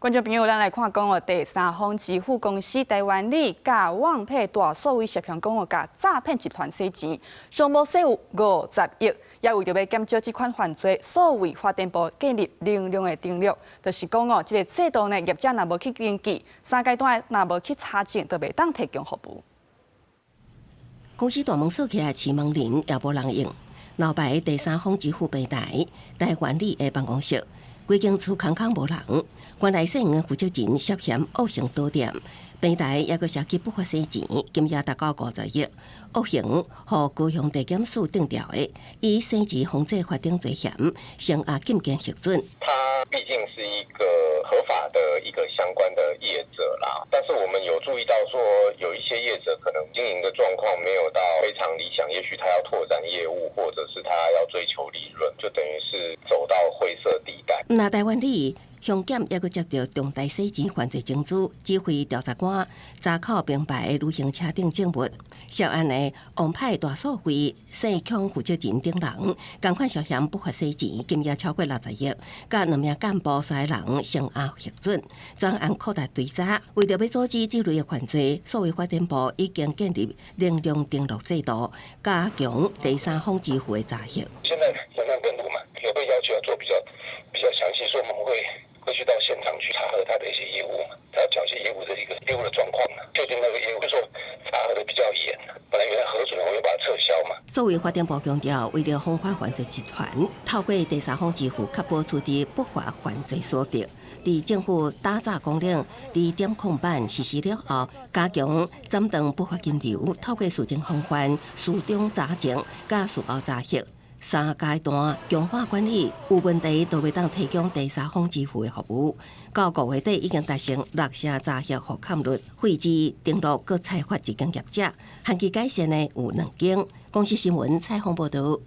觀眾朋友，咱來看講哦，第三方支付公司台灣里佮網配大數位涉嫌講哦，共詐騙集團洗錢，上無洗有50億，也為著欲減少這款犯罪，數位發展部建立能量的登錄，就是講哦，這个制度呢，業者若無去登記，三階段若無去查證，就袂當提供服務。公司大門鎖起來，市門鈴也無人應，老牌第三方支付平台台灣里的辦公室，規間厝空空無人，原來洗錢負責人涉嫌惡行倒店，平台抑閣涉及不法洗錢，金額達到50億，惡行予高雄地檢署定調的，以洗錢防制法等罪嫌，聲押禁見核准。他畢竟是一個合法的一個相關的業者啦，但是我們有注意到說，有一些業者可能經營的狀況沒有到非常理想，也許他要拓展業務，或者是他要追求利潤，就等於是走到灰色地帶。那台灣里鄉檢抑閣接著重大洗錢犯罪偵誅，指揮調查官查扣並排的旅行車頂證物，涉案的王牌大數費洗空負責人等人，仝款涉嫌不法洗錢，金額超過60億，佮兩名幹部三个人聲押核准，專案擴大追查，為著欲阻止這類的犯罪，數位發展部已經建立能量登錄制度，加強第三方支付的查核。現在能量登錄嘛，有被要求要做比較詳細，所以我們會去到現場去查核他的一些業務，他要講一些業務的一個業務的狀況，確定那個業務，就說查核的比較嚴。本來原來核准，我又把它撤銷嘛。數位發展部強調，為著防範犯罪集團透過第三方支付，確保處置不法犯罪所得。佇政府打詐綱領佇點控版實施了後，加強斬斷不法金流，透過事前防範、事中查證、佮事後查核三階段強化管理，有問題都袂當提供第三方支付的服務。到5月底已經達成六成查核覆蓋率，廢止登錄閣裁罰一間業者，限期改善的有兩間。公視新聞採訪報導。